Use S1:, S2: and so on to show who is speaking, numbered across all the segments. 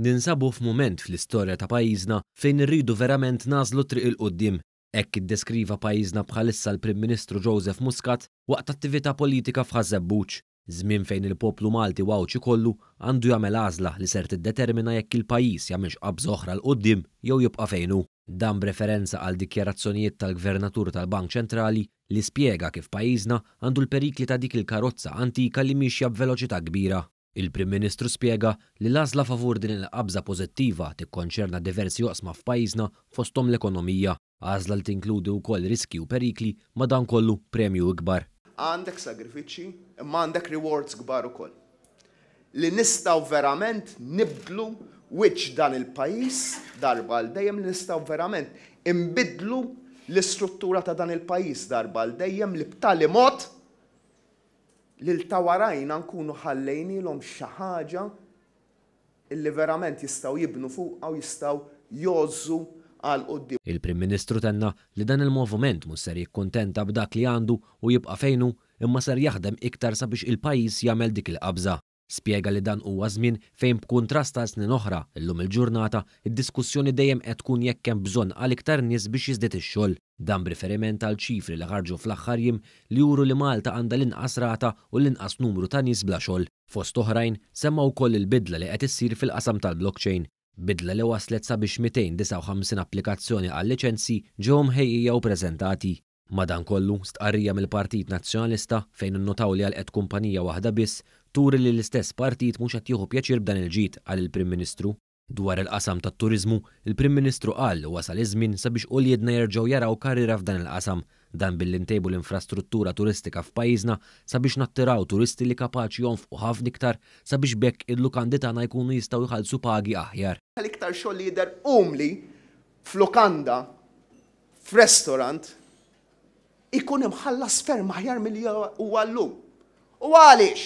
S1: Ninsabu f'mument fl-istorja ta' pajjiżna fejn irridu verament nagħżlu t-triq 'il quddiem. Hekk iddeskriva pajjiżna bħalissa l-Prim Ministru Joseph Muscat waqt attività politika f'Ħaż-Żebbuġ. Żmien fejn il-poplu Malti u Għawdxi kollu għandu jagħmel għażla li ser tiddetermina jekk il-pajjiż jagħmilx qabża oħra 'l quddiem jew jibqa' fejn hu. Dan b'referenza għal dikjarazzjonijiet tal-Gvernatur tal-Bank Ċentrali li spjega kif pajjiżna għandu l-perikli ta' dik il-karozza antika li miexja b'veloċità kbira. Il-Prim Ministru spjega li l-għażla favur din il-qabża pożittiva tikkonċerna diversi oqsma f'pajjiżna fosthom l-ekonomija, għażla li tinkludi wkoll riskji u perikli madankollu premju ikbar.
S2: Għandek sagrifiċċji imma għandek rewards kbar ukoll. Li nistgħu verament nibdlu wiċċ dan il-pajjiż darba għal dejjem, li nistgħu verament inbiddlu l-istruttura ta' dan il-pajjiż darba għal dejjem li b'tali mod Lil ta' warajna nkunu ħallejnielhom xi ħaġa illi verament jistgħu jibnu fuqha u jistgħu jgħożżu għal quddiem.
S1: Il-Prim Ministru tenna li dan il-moviment mhux ser jikkuntenta b'dak li għandu u jibqa' fejn hu imma ser jaħdem iktar sabiex il-pajjiż jagħmel dik il-qabża. Spjega li dan huwa żmien fejn b'kuntrast għal snin oħra, illum il-ġurnata, id-diskussjoni dejjem qed tkun jekk hemm bżonn għal iktar nies biex jiżdied ix-xogħol. Dan b'riferiment għal ċifri li ħarġu fl-aħħar jiem li juru li Malta għandha l-inqas rata u l-inqas numru ta' nies bla xogħol. Fost oħrajn, semma wkoll il-bidla li qed issir fil-qasam tal-blockchain. Bidla li wasslet sabiex 259 applikazzjoni għal liċenzji ġew mħejjija u preżentati. Madankollu, stqarrija mill-Partit Nazzjonalista, fejn innotaw li għalqet kumpanija waħda biss, turi li l-istess partit mhux qed jieħu pjaċir b'dan il-ġid, qal il-Prim Ministru. Dwar il-qasam tat-turiżmu, il-Prim Ministru qal li wasal iż-żmien sabiex uliedna jerġgħu jaraw karriera f'dan il-qasam. Dan billi ntejbu l-infrastruttura turistika f'pajjiżna sabiex nattiraw turisti li kapaċi jonfqu ħafna iktar sabiex b'hekk il-lukandi tagħna jkunu jistgħu jħallsu pagi aħjar.
S2: L-iktar xogħol li jidher umli f'lukanda f'restaurant ikun imħallas ferm aħjar milli huwa llum. U għaliex?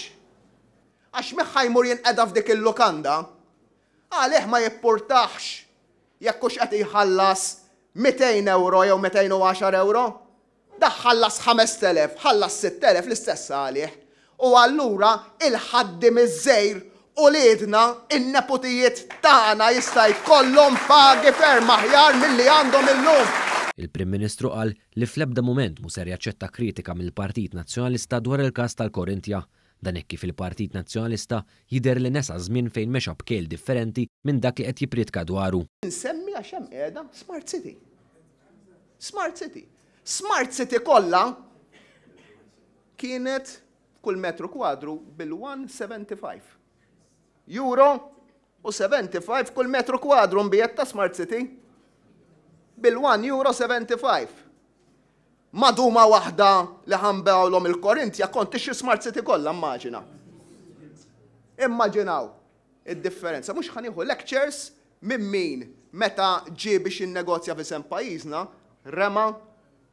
S2: Għax min ħa jmur jinqeda f'dik il-lukanda, għalih ma jippurtahx jekk hux qed jħallas 200 ewro jew 210 ewro. Dak ħallas 5,000, ħallas 6,000 l-istess għalih. U allura il-ħaddiem iż-żgħir, uliedna, in-neputijiet tagħna jista' jkollhom pagi ferm aħjar milli għandhom illum.
S1: Il-Prim Ministru qal li fl-ebda mument mhu ser jaċċetta kritika mill-Partit Nazzjonalista dwar il-każ tal-Korinthia. Dan hekk kif il-Partit Nazzjonalista jidher li nesa ż-żmien fejn mexa b'kejl differenti minn dak li qed jippriedka dwaru.
S2: Insemmi għax hemm qiegħda Smart City. Smart City. Smart City kollha kienet kull metru kwadru bil-175 euro u 75 kull metru kwadru nbiegħet ta' Smart City bil-1 euro 75. Maduma waħda li ħambewlhom il-Korintja kont tixtri Smart City kollha immaġina. Immaġinaw id-differenza. Mhux ħa nieħu lectures minn min meta ġie biex jinnegozja f'isem pajjiżna rema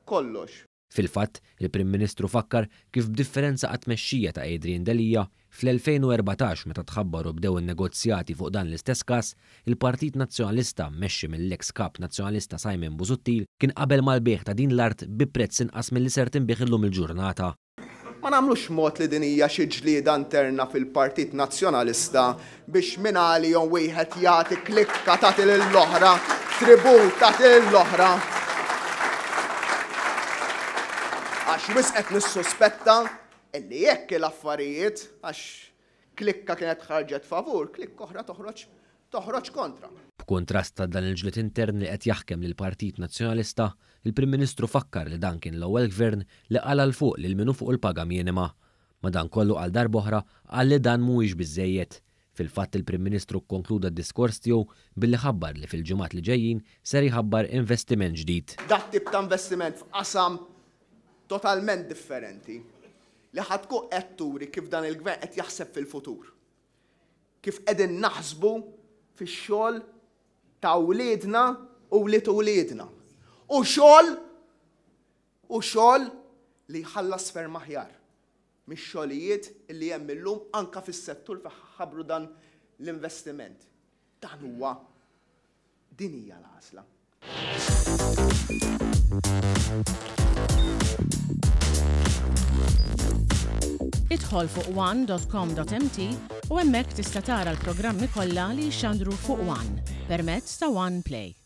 S2: kollox.
S1: Fil-fatt, il-Prim Ministru fakkar kif b'differenza għat-tmexxija ta' Adrian Delia, fl-2014 meta tħabbar u bdew in-negozjati fuq dan l-istess każ, il-Partit Nazzjonalista mmexxi mill-eks Kap Nazzjonalista Simon Busuttil kien qabel mal-bejgħ ta' din l-art bi prezz inqas milli ser tinbiegħ illum il-ġurnata.
S2: Ma nagħmlux mod li din hija xi ġlieda interna fil-Partit Nazzjonalista biex mingħalihom wieħed jagħti klikka tagħti lill-oħra, tribù tagħti lill-oħra. Għax wisq qed nissuspetta illi jekk l-affarijiet, għax klikka kienet ħarġet favur, klikka oħra toħroġ toħroġ kontra.
S1: B'kuntrast ta' dan il-ġlied intern li qed jaħkem lill-Partit Nazzjonalista, il-Prim Ministru fakkar li dan kien l-ewwel Gvern li qala' 'l fuq lil min hu fuq il-paga minima. Madankollu għal darb'oħra qal li dan mhuwiex biżżejjed. Fil-fatt il-Prim Ministru kkonkluda d-diskors tiegħu billi ħabbar li fil-ġimgħat li ġejjin ser jħabbar investiment ġdid.
S2: Dat-tip ta' investiment f'qasam totalment differenti li ħa tkun qed turi kif dan il-Gvern qed jaħseb fil-futur. Kif qegħdin naħsbu fix-xogħol ta' wliedna u wlied uliedna. U xogħol u xogħol li jħallas ferm aħjar mix-xogħlijiet li hemm illum anke fis-settur fejn ħabbru dan l-investiment. Dan huwa Din hija l-għażla.
S3: Idħol fuq one.com.mt u hemmhekk tista' tara l-programmi kollha li jixxandru fuq One permezz ta' One Play.